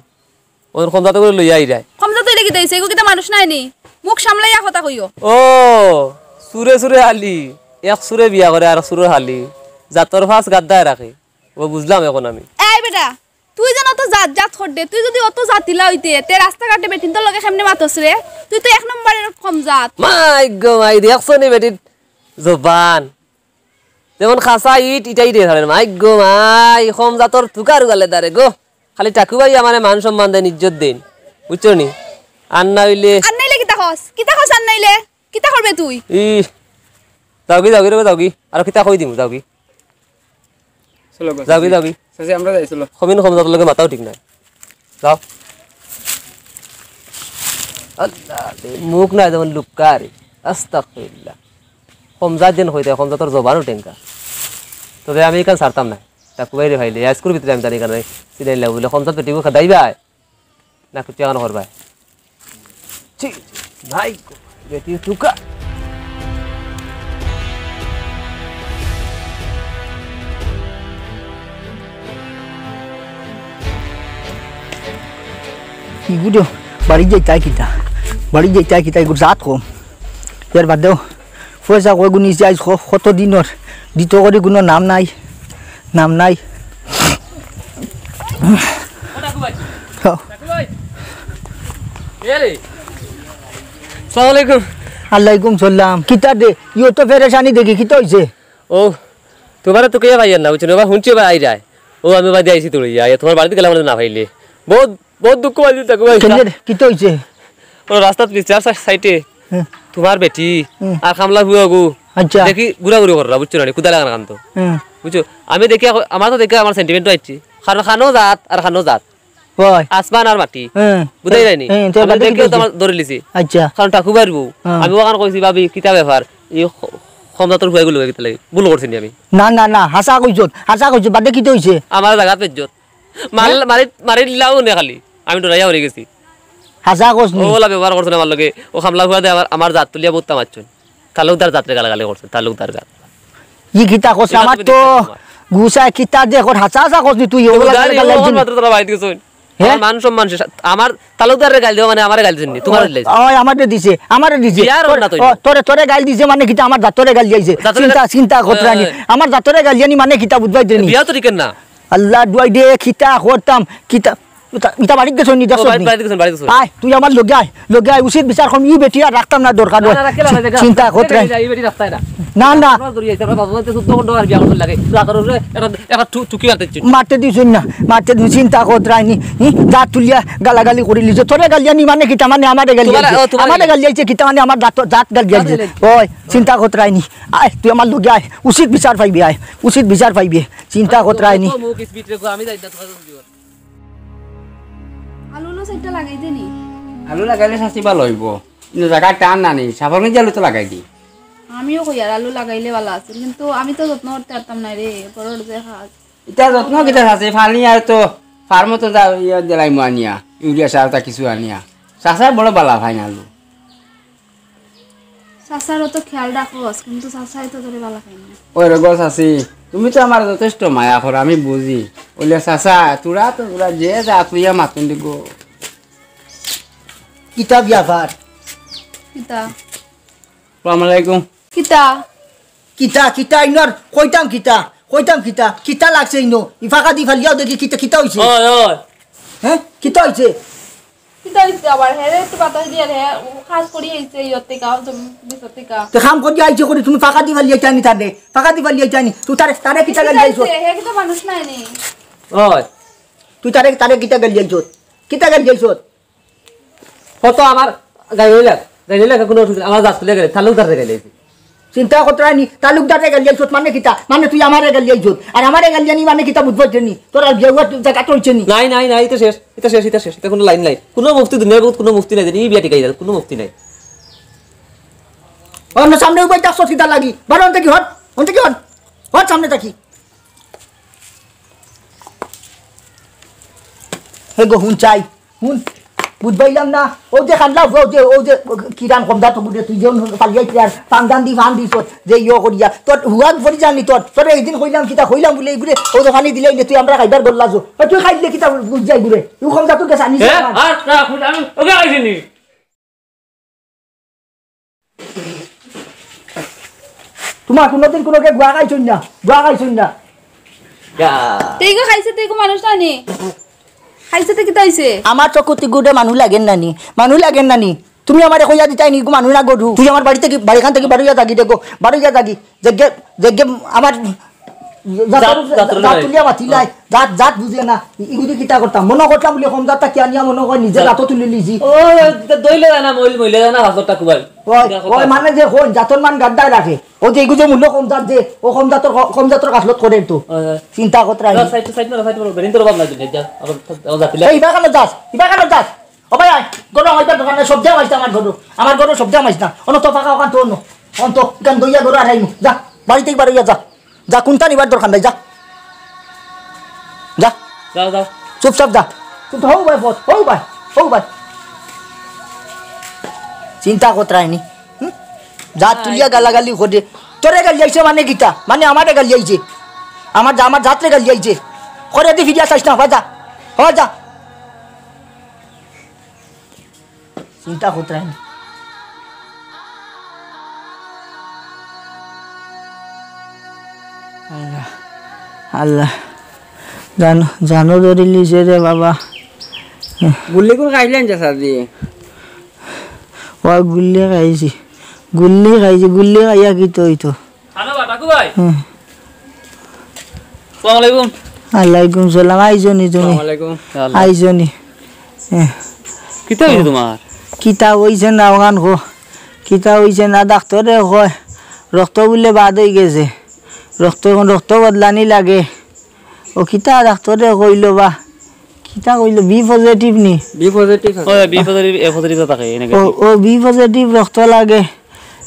ওর কম জাতগুলো লইয়া আইরায়। কম জাত হইলে কিতা হইছে? এগু কিতা মানুষ নায় নি? মুখ সামলাইয়া কথা কইও। ও, সুরে সুরে আলি। এক চুরে বিয়া করে আর চুরর হালি, জাতর ফাঁস গাদ্দায় রাখে। ও বুঝলাম এখন আমি। এই বেটা, তুই যেন অত জাত জাত করতে, তুই যদি অত জাতিলা অইতে, তে রাস্তাঘাটে বেটিন্তর লগে কেমনে মাতস রে? তুই তো এক নম্বরের কম জাত। মাই গো মাই, দেখছো নি বেটির জবান? যেমন খাসা ইট, ইটাই রে ধরেন। মাই গো মাই, কম জাতর তুকার গালে দারে গো। খালি টাকু ভাই আমারে মান সম্মান দেন, ইজ্জত দেন, বুঝছো নি? আর না অইলে আর নাইলে কিতা কস? কিতা কস আর নাইলে? কিতা করবে তুই? ই, যাওগি, যাওগি রে, যাওগি। আর কিতা কই দিমু, যাওগি। চলো গো, যাওগি, চাচি। যাওগি। চাচি, আমরা যাই, চলো। কমিন কম জাতর লগে মাতাও ঠিক নাই। যাও। আল্লাহ রে, মুখ নাই যেমন লুক্কা রে। আস্তাগফিরুল্লাহ। কম জাত দিন কইতে, কম জাতর জবানও টেঙ্কা। তবে আমি এখান ছাড়তাম না। টাকু ভাইরে ভাইলে, আইজকুর ভিতরে আমি জানি কেন, সিনাইলা বুলে কম জাত বেটিগু খেদাইবায়। না কিছু এখন করবায়। ছি, ছি, ভাই, বেটি তুকা। ইগুরে, বাড়ি যাইতায় কিতা? বাড়ি যাইতায় কিতা? ইগুর জাত কম। এর বাদেও পয়সা কই গুনিছি আইজ ক-, কত দিনর? দিত করি কোনো নাম নাই, নাম নাই। হ। এ রে। সালাম আলাইকুম। আলাইকুম সালাম। কিতা দে? ইও তো ফেরেশানি দেখি, কিতা অইছে? ও, তুমারে তো কেউ পাইয়ার না, বুঝছো নি? এবার হুনছি এবার আইরায়। ও, আমি বাদে আইছি তুড়িয়া, আইয়া তুমার বাড়িত গেলাম না পাইলে। বহুত, বহুত দুঃখ পাইছি, দেখো ভাই। কেনে রে? কিতা অইছে? ও রাস্তাত পিছার সা-, সাইডে হ্যাঁ। তুমার বেটি হুম। আর কামলা ফুয়াগু আচ্ছা। দেখি ঘুরাঘুরি কররা, বুঝছো না নি? কুদা লাগান কান্ত। হুম। বুঝছো? আমি দেখি, আমার তো দেখি আমার sentiment আইছে। কারণ খানো জাত আর খানো জাত। ওই। আসমান আর মাটি। হুম। বুঝাই যায়নি? হুম, তো আমি বাদে কি দেখেও তো কইছে? আমার ধরে লিছি। আচ্ছা। কারণ ঠাকুরবার বউ। হ্যাঁ। আমি ওখানে কইছি, "ভাবি, কিতা ব্যাপার? এই খ-, কম জাতর ফুয়াগুলো কিতা লাগে?" ভুল করছি নি আমি? না, না, না, হাছা কইছত, হাছা কইছত, বাদে কিতা অইছে? আমার জাগাত বেজ্জত। মার-, হ্যাঁ? মারি, মারি দিলাও নে খালি। আমি ডরাইয়া হরি গেছি। হাছা কইছ নি? ও ওলা ব্যবহার করছে না আমার লগে। ও খামলা ফুয়া দে আমার, আমার জাত তুলিয়া বউত মারছইন। তালুকদার জাতরে গালাগালি করছে, তালুকদার জাত। ই কিতা কস? এটা আমার তুমি তো দেখতে পারো না। গুছায় কিতা দে কর, হাছা হাছা কস নি তুই, ও তুই গালি গালি ও দিছইন। মাত্র তোরা বাইরে গেছইন। হ্যাঁ? আমার মান সম্মান শেষ। আমার তালুকদাররে গালি দেওয়া মানে আমারে গালি দিছইন নি, তোমারে গালি দিছইন। ওই আমারে দিছে, আমারে দিছে। বিয়ার তোরে, না তো। ও, তোরে, তোরে গালি দিছে মানে কিতা আমার জাতরে গালি আইছে। জাতরে চিন্তা, গালি চিন্তা করতে ওই, রানি। ওই। আমার জাতরে গালি আনি মানে কিতা বুঝবায় দেনি। বিয়া তো ঠিক না। আল্লাহ ডুয়াই দে, কিতা করতাম, কিতা ইতা, ইতা বাড়িত গেছইন নি, ও, দেখছস বাড়িত, নি? বাড়িত গেছইন, বাড়িত গেছইন। আয়, তুই আমার লগে আয়, লগে আয়, উচিত বিচার করমু, ই বেটি আর রাখতাম না, দরকার না, অয়। না, রাখলে না, চি-, চিন্তা করতে নাই। এই বেটি রাখতায় না। না, না। আমরা দৌড়িয়ে আইছি, আমরা বাবু বলতে শুদ্ধ বন্ধ আর বিয়া করতে লাগে। তুই আতর উপরে একটা, একটা টু-, টুকি মারতে ইচ্ছে। মারতে দিছইন না, মারতে দিছইন, চিন্তা করতে রাইনি। হি, জাত তুলিয়া গালাগালি করিলিছে। তোরে গালি আনি মানে কিতা মানে আমারে গালি তোমার, আইছে। ও, তোমার আমারে গালি। গালি আইছে কিতা মানে আমার জাত, জাত গালি জাত আইছে। গালি আইছে। ওই, চিন্তা করতে রাইনি। আয়, তুই আমার লগে আয়, উচিত বিচার পাইবি, আয়, উচিত বিচার পাইবি। চিন্তা করতে রাইনি। কত মুখ speed রে গো, আমি যাই না তোমার লগে। আলু লো সাইডটা লাগাই দেনি। আলু লাগাইলে চাচি ভালা অইবো। কিন্তু জাগা টান না নি, সাফরগঞ্জ আলু তো লাগাই দি। আমিও কই আর আলু লাগাইলে ভালা আছিল, কিন্তু আমি তো যত্ন করতে পারতাম না রে, ঘরর যে কাজ। ইতা যত্ন কিতা আছে, পানি আর তো ফার্মো তো যা ইয়া দিলাইমু আনিয়া, ইউরিয়া সার তা কিছু আনিয়া। চাচায় বড় ভালা পাইন আলু। চাচারও তো খেয়াল রাখস, কিন্তু চাচায় তো তোরে ভালা পাইন না। ওই রে গো চাচি, তুমি তো আমারে যথেষ্ট মায়া করো, আমি বুঝি। অইলে চাচা, তোরা তো তোরা যে জাত লইয়া মাতইন দি গো। কিতা ব্যাপার? কিতা? আসসালামু আলাইকুম। কিতা? কিতা, কিতা ইনোর? কইতাম কিতা? কইতাম কিতা? কিতা লাগছে ইনো? ই ফাঁকা দি ফালিয়াও দেখি কিতা, কিতা অইছে? ওই, ওই। হ্যাঁ? কিতা অইছে? কিতা অইছে আবার? হে রে, একটু বাতাস দিয়া রে, ও কাজ করি আইছে, ইয়ত থেকে, ও জম-, বিচত থেকে। তে কাম করি আইছে করি, তুমি ফাঁকা দি ফালিয়া আইছনি তারে? ফাঁকা দি ফালিয়া আইছনি? তুই তারে, তারে কিতা গালি আইছো? হে কিতা মানুষ নায় নি? ওই। তুই তারে, তারে কিতা গালি আইছো? কিতা গালি আইছো? কত আমার গাই হইলে, গাই হইলে কোনো অসুবিধা, আমার জাত তুলে গেলে, তালুকদাররে গালি আইছে। চিন্তা করতে রাইনি, তালুকদাররে গালি আইছত মানে কিতা? মানে তুই আমারে গালি আইছত। আর আমারে গালি আনি মানে কিতা বুঝবো জানি? তোর আর বিয়া হওয়ার জায়গা তো হইছে নি। নাই, নাই, নাই, ইতা শেষ, ইতা শেষ, ইতা শেষ, ইতা কোনো লাইন নাই। কোনো মুফতি দুনিয়ার বুকত কোনো মুফতি নাই, জানি, ই বিয়া টিকাই যার, কোনো মুফতি নাই। অন্য সামনে উবাই থাকছত কিতা লাগি? বারো অন থাকি হট, অন থাকি হট, হট সামনে থাকি। হে গো, হুন চাই, হুন। বুঝবাইলাম না। ও যে কান্দা, ও যে, ও যে, কিরান কমদা তো বুঝে, তুই যে ফালিয়াই তুই আর ফান্দান দি ফান দিস, যে ইয়ো করিয়া। তোর হুয়াদ ভরি জানি তোর, তোর এই দিন কইলাম কিতা, কইলাম বলে এই ঘুরে, ও যে পানি দিলে এই নে, তুই আমরা খাইবার গোল্লা যো। ও তুই খাইলে কিতা বুঝ যাই ঘুরে। তুই কমদা তোর কাছে আনিস এ, না। আর না, খুদ আমি ওকে খাইছিনি। তোমার কোনোদিন কোনো কে গুয়া খাইছইন না, গুয়া খাইছইন না। তে ইগু খাইছে, তে ইগু মানুষ না নি? খাইছে তে কিতা অইছে? আমার চকুত ইগুরে মানুষ লাগের না নি, মানুষ লাগের না নি। তুমি আমারে কইয়া দিতায় নি, ইগু মানুষ না গরু। তুই আমার বাড়ি থাকি, বাড়িখান থাকি বারইয়া যাগি রে গো, বারইয়া যাগি। যেগে, যেগে আমার জাত, জাত, জাত তুলিয়া মাতিলাই, জাত, জাত বুঝে না। ইগুদি কিতা করতাম? মনো করতাম বুলি কম জাতটা কিয়া নিয়া মনো কয় নিজে জাত তুলি লিছি। ও, তো দইলে জানা, মইল, মইলে জানা, ভাগরটা কুবাই। ওই, ওই মানে যে কইন, জাতর মান গাড্ডায় রাখে। ও যে ইগু যে মূল্য কম জাত যে, ও কম জাতর, কম জাতর কাছলত করে তো। ওই, ওই। চিন্তা করতে রাখি। সাইড, সাইড মারো, সাইড মারো, বেরিন তোর বাপ নাই দুনিয়া, যা, এখন, এখন জাতিলে। এই, ইবা কেন যাস? ইবা কেন যাস? ও ভাই, আয়, গরু আমার দরকার নাই, সবজি আমাইস না আমার গরু। আমার গরু সবজি আমাইস না। অনো তো ফাঁকা ওখান তো অনো। অন তো, ইখান দইয়া গরু আর আইমু। যা, বাড়ি থাকি বারইয়া যা। যা, কুন্তা নিবার দরকার নাই, যা। যা। যাও, যাও। চুপচাপ যা। চুপ, হউ ভাই, বস, হউ ভাই, হউ ভাই। চিন্তা করতে রায়নি। হুম? জাত তুলিয়া গালাগালি করে। তোরে গালি আইছে মানে কিতা? মানে আমারে গালি আইছে। আমার জা-, আমার জাতরে গালি আইছে। করে দি ফিরিয়া চাইস না, হবা যা। হবা যা। চিন্তা করতে রায়নি। আল্লাহ, আল্লাহ, জানো, জানো ধরিলিছে রে বাবা। গুল্লি কোন খাইলেন যে সাদি? ও গুল্লি খাইছি, গুল্লি খাইছি, গুল্লি খাইয়া কিতা অইতো? খানো বা, টাকু ভাই। হুম। আসসালামু আলাইকুম। ওয়ালাইকুম সালাম। আইছো নি তুমি? আসসালামু আলাইকুম। আইছো নি? হ্যাঁ। কিতা অইছে তোমার? কিতা অইছে না ওখান কো? কিতা অইছে না? ডাক্তরে কয় রক্ত বুলে বাদ অই গেছে। রক্ত, রক্ত বদলানি লাগে। ও কিতা ডাক্তরে কইলো বা? কিতা কইলো? বি পজিটিভ নি? বি পজিটিভ আছে। ওই বি পজিটিভ, এ পজিটিভ তো থাকে, এনে ও, গেছে। ও বি পজিটিভ রক্ত লাগে।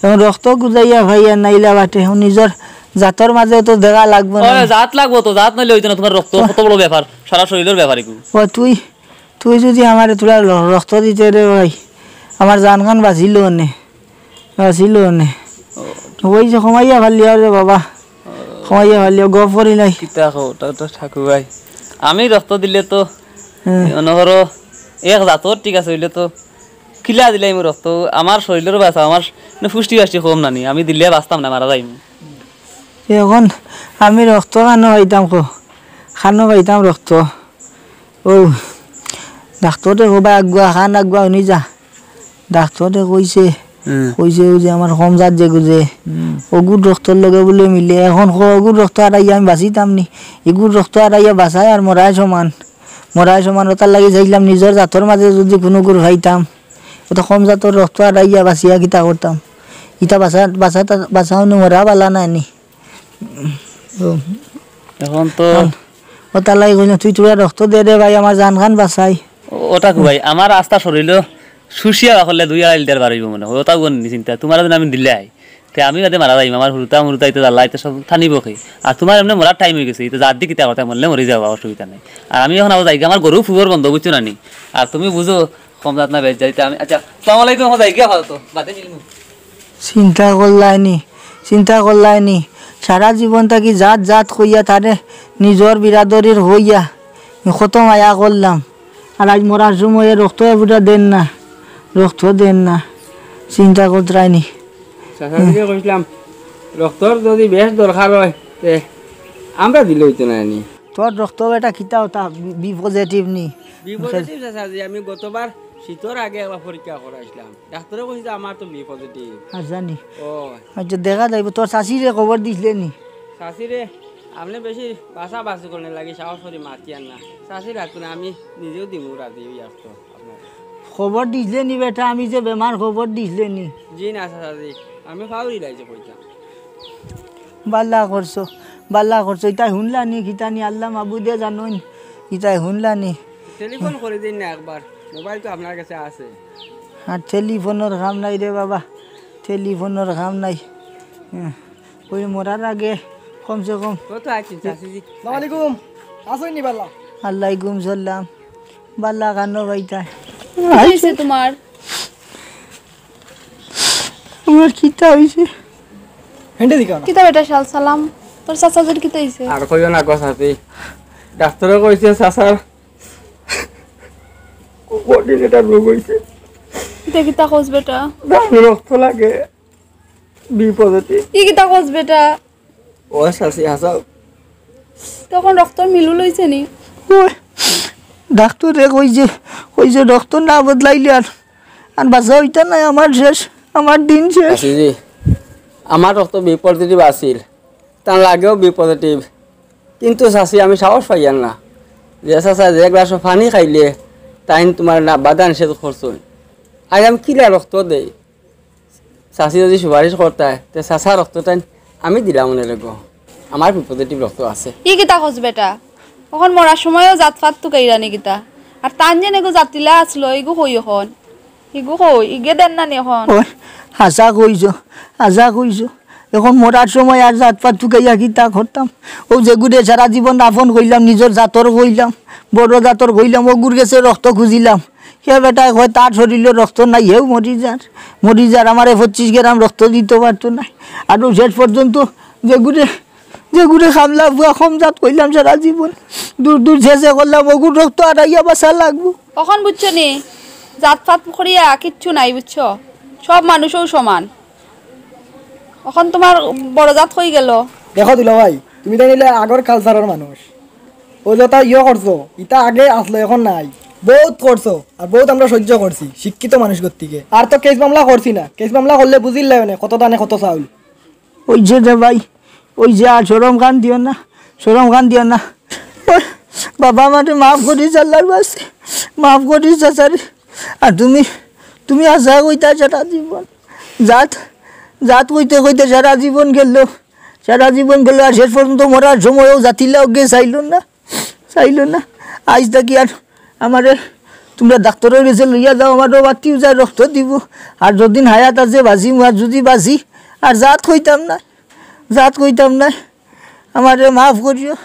এবং রক্ত গুজাইয়া ভাইয়া নাইলা বাটে। ও নিজর জাতর মাঝে তো দেখা লাগবো না। ওই জাত লাগবো তো, জাত নাইলে অইতো না। তোমার রক্ত কত বড় ব্যাপার, সারা শরীরের ব্যাপার এগু। ও তুই, তুই যদি আমারে তোরা ল-, রক্ত দিতে রে ভাই, আমার জানখান বাঁচিল অনে। আছিল নে। ওই যে কমাইয়া ফালিয়া রে বাবা। কমাইয়া ফালিয়া গফ করি নাই। কিতা কও, তা তো ঠাকু ভাই। আমি রক্ত দিলে তো, হ্যাঁ। মনে করো, এক জাতর ঠিক আছে, অইলে তো কিলা দিলাইমু রক্ত? আমার শরীরের বাঁচা, আমার মানে পুষ্টি বাষ্টি কম নানি, আমি দিলে বাঁচতাম না, মারা যাইমু। এখন আমি রক্ত খানো পাইতাম কো, খানো পাইতাম রক্ত। ও, ডাক্তরে কবা আগুয়া, খান আগুয়া, হুনি যা। ডাক্তরে কইছে, হুম। কইছে, "ওই যে আমার কম জাত যেগু যে, হুম। অগুর রক্তর লগে বুলে মিলে, এখন ক অগুর রক্ত আড়াইয়া আমি বাঁচিতাম নি, ইগুর রক্ত আড়াইয়া বাঁচায় আর মরায় সমান, মরায় সমান।" ওটার লাগি চাইলাম নিজর জাতর মাঝে যদি কুনুগুর পাইতাম, ওটা কম জাতর রক্ত আড়াইয়া বাঁচিয়া কিতা করতাম? ইটা বাঁচা, বাঁচাতা, বাঁচাও নি মরা বালা নায় নি। ও। এখন তো ওটার লাগি কইলাম, "তুই তোরা রক্ত দে রে ভাই, আমার জানখান বাঁচাই।" ও-, ওটা কো ভাই, আমার আস্তা শরীরও শুষিয়া করলে দুই আড়াই লিটার বার অইবো মনে হয়। ওটাও কোন চিন্তা, তোমার যদি আমি দিলাই, তে আমি বাদে মারা যাইম, আমার হুরুতা মুরুতা ইতে জ্বালা, ইতে সব থানিবো কে। আর তোমার এমনে মরার টাইম অই গেছে, ইতে জাত দি কিতা কথা, মরলে মরি যাবা, অসুবিধা নাই। আর আমি এখন আবার যাই, আমার গরু ফুবর বন্ধ, বুঝছো না নি? আর তুমি বুঝো, কম জাত না বেশ যাইতে আমি, আচ্ছা, আসসালামু আলাইকুম, এখন যাই গিয়া, আপাতত বাদে মিলমু। চিন্তা করলায়নি, চিন্তা করলায়নি। সারা জীবন থাকি জাত জাত কইয়া তারে নিজর বিরাদরির হইয়া কত মায়া করলাম। আর আইজ মরার সময় রক্ত ফুটা দেন না, রক্ত দেন না। চিন্তা করতে রায়নি। চাচাজিরে কইছিলাম, রক্তর যদি বেশ দরকার হয়, তে আমরা দিলে অইতো না নি। তোর রক্ত বেটা কিতা ওটা বি পজিটিভ নি? বি পজিটিভ চাচাজি, আমি গতবার শীতর আগে একবার পরীক্ষা করাইছিলাম। ডাক্তরে কইছে যে আমার তো বি পজিটিভ। আর জানি। ও। আচ্ছা, দেখা যাইব। তোর চাচিরে খবর দিছিলে নি? চাচিরে, আপনি বেশি বাসা বাসি করলে লাগি সাহস করি মাতিয়ার না। চাচি রাখতো না, আমি নিজেও দিমু রাজি অই আসতো আপনার। খবর দিছিলে নি বেটা, আমি যে বেমার খবর দিছিলে নি? জি না চাচাজি, আমি পাউরি লাইছে কইতাম। বালা করছো, বালা করছো। ইতায় হুনলা নি, কিতা নি, আল্লাহ মাবুদে জানইন। ইতায় হুনলা নি। টেলিফোন করি দিন না একবার, মোবাইল তো আপনার কাছে আছে। আর টেলিফোনর কাম নাই রে বাবা, টেলিফোনর কাম নাই। হ্যাঁ, ওই মরার আগে কমসে কম। কত আছেন চাচিজি? আসসালামু আলাইকুম, আছইন নি বালা? আলাইকুম সালাম, বালা কানো ভাইটা। কিতা অইছে তোমার? আমার কিতা অইছে? হেন্ডে দিকে না। কিতা বেটা শাল সালাম? তোর চাচাজির কিতা অইছে? আর কইও না গো চাচি। ডাক্তরে কইছে চাচার কোঅর্ডিনেটর রোগ অইছে। ইটা কিতা কস বেটা? রক্ত লাগে। B positive. ই কিতা কস বেটা? ও চাচি, হাছাউ। তখন রক্তর মিলু লইছে নি? ওই, ডাক্তরে কইছে, কইছে রক্ত না বদলাইলে আর, আর বাঁচা অইতা নায়, আমার শেষ, আমার দিন শেষ। চাচিজি, আমার রক্ত বি পজিটিভ আছিল, তার লাগেও বি পজিটিভ, কিন্তু চাচি আমি সাহস পাইয়ার না। যে চাচা যে গ্লাস পানি খাইলে তাইন তুমার না বাধা নিষেধ করছইন, আজ আমি কিলা রক্ত দেই? চাচি যদি সুপারিশ করতায়, তে চাচা রক্ত তাইন আমি দিলাম অনে রে গো। আমার বি পজিটিভ রক্ত আছে। ই কিতা কস বেটা? অখন মরার সময়ও জাতপাত তুকাইরা নি কিতা? আর তান যে নেগো জাতিলা আছলো, ইগু কই অখন? ইগু কই? ইগে দেন না নি অখন? ওই, হাছা কইছো, হাছা কইছো। অখন মরার সময় আর জাতপাত তুকাইয়া কিতা করতাম? অউ যেগুরে সারা জীবন দাফন কইলাম, নিজর জাতর কইলাম, বড় জাতর কইলাম, অগুর গেছে রক্ত খুজিলাম। হে বেটায় কয় তার শরীলো রক্ত নাই, হেউ মরি যার, মরি যার, আমারে পঁচিশ গ্রাম রক্ত দিতো পারতো নায়। আর অউ শেষ পর্যন্ত যেগুরে, যেগুরে কামলা ফুয়া কম জাত কইলাম সারা জীবন, দূর দূর শেষে করলাম, অগুর রক্ত আড়াইয়া বাঁচা লাগবো। অখন বুঝছো নি, জাতপাত করিয়া কিচ্ছু নাই, বুঝছো? সব মানুষও সমান। অখন তুমার বড় জাত কই গেল? দেখো দুলাভাই, তুমি তাইন অইলে আগর কালচারর মানুষ। অউ যেতা ইয়ে করছো, ইতা আগে আছলো, অখন নাই। বউত করছো, আর বউত আমরা সহ্য করছি, শিক্ষিত মানুষ গতিকে। আর তো কেস মামলা করছি না, কেস মামলা করলে বুঝিলায় অনে কত ধানে কত চাউল। ওই যে রে ভাই, ওই যে আর শরম খান দিও না, শরম খান দিও না। ওই বাবা, আমারে মাফ করিস, আল্লার ওয়াস্তে মাফ করিস চাচারে। আর তুমি, তুমি হাছা কইতায় সারা জীবন, জাত, জাত কইতে কইতে সারা জীবন গেল, সারা জীবন গেল। আর শেষ পর্যন্ত মরার সময়ও জাতিলা অগুয়ে চাইলো না, চাইলো না। আইজ থাকি আর আমারে তুমরা ডাক্তরর গেছে লইয়া যাও, আমারও বাতিও যায় রক্ত দিবো। আর যদিন হায়াত আছে বাঁচিমু, আর যুদি বাঁচি, আর জাত কইতাম নায়, জাত কইতাম নায়। আমারে মাফ করিও।